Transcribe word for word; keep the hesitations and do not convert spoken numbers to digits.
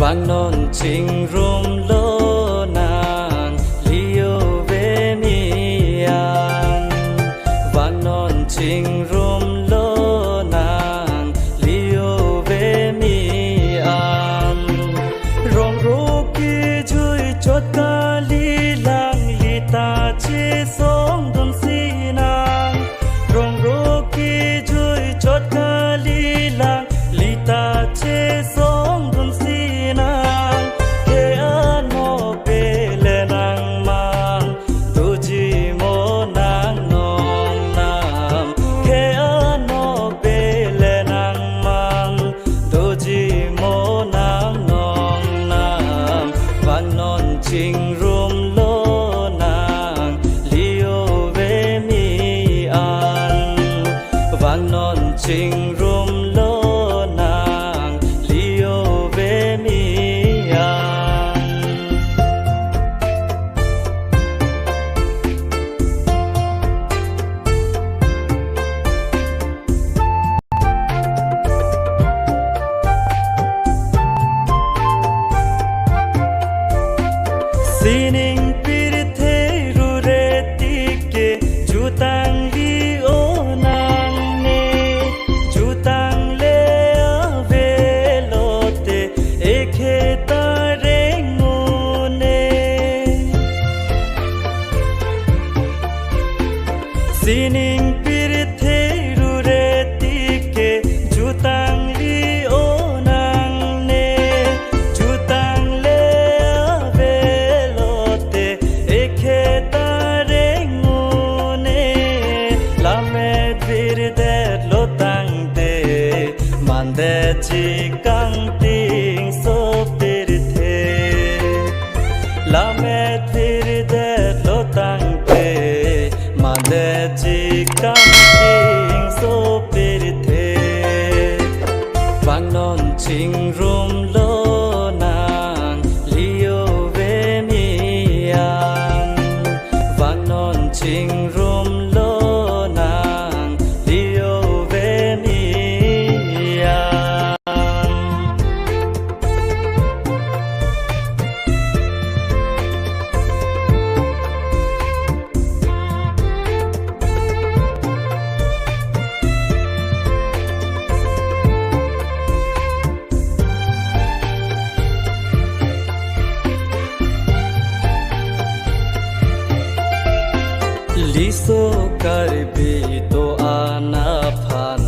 Vangnon chingrumlonang, li-o-ve mi an. Vangnon chingrumlonang, li-o-ve mi an. Rongro kejui chot kalilang, li ta chesongdun sinang. Rongro kejui chot kalilang, li ta chesongdun sinang. Ke-an mo pele nangmang, doji mo nangnongnam. Ke-an mo pele nangmang, doji mo nangnongnam. Vangnon chingrumlonang, li-o-ve mi an. Vangnon chingrumlonang, li-o-ve mi an. Sining pirthe rure tik ke jutang li-o nangne, jutang le avelote ekheta reng-un-e. Sining pirthe rure tik ke jutang li-o nangne, jutang le avelote ekheta reng-un-e. Lammet virdetlo tangte, mandet-ji kangtingso pirthe. Lammet virdetlo tangte, mandet-ji kangtingso pirthe. Vangnon chingrumlonang, li-o-ve mi an. Vangnon chingrumlonang, li-o-ve mi an. Liso Karbi do-an aphan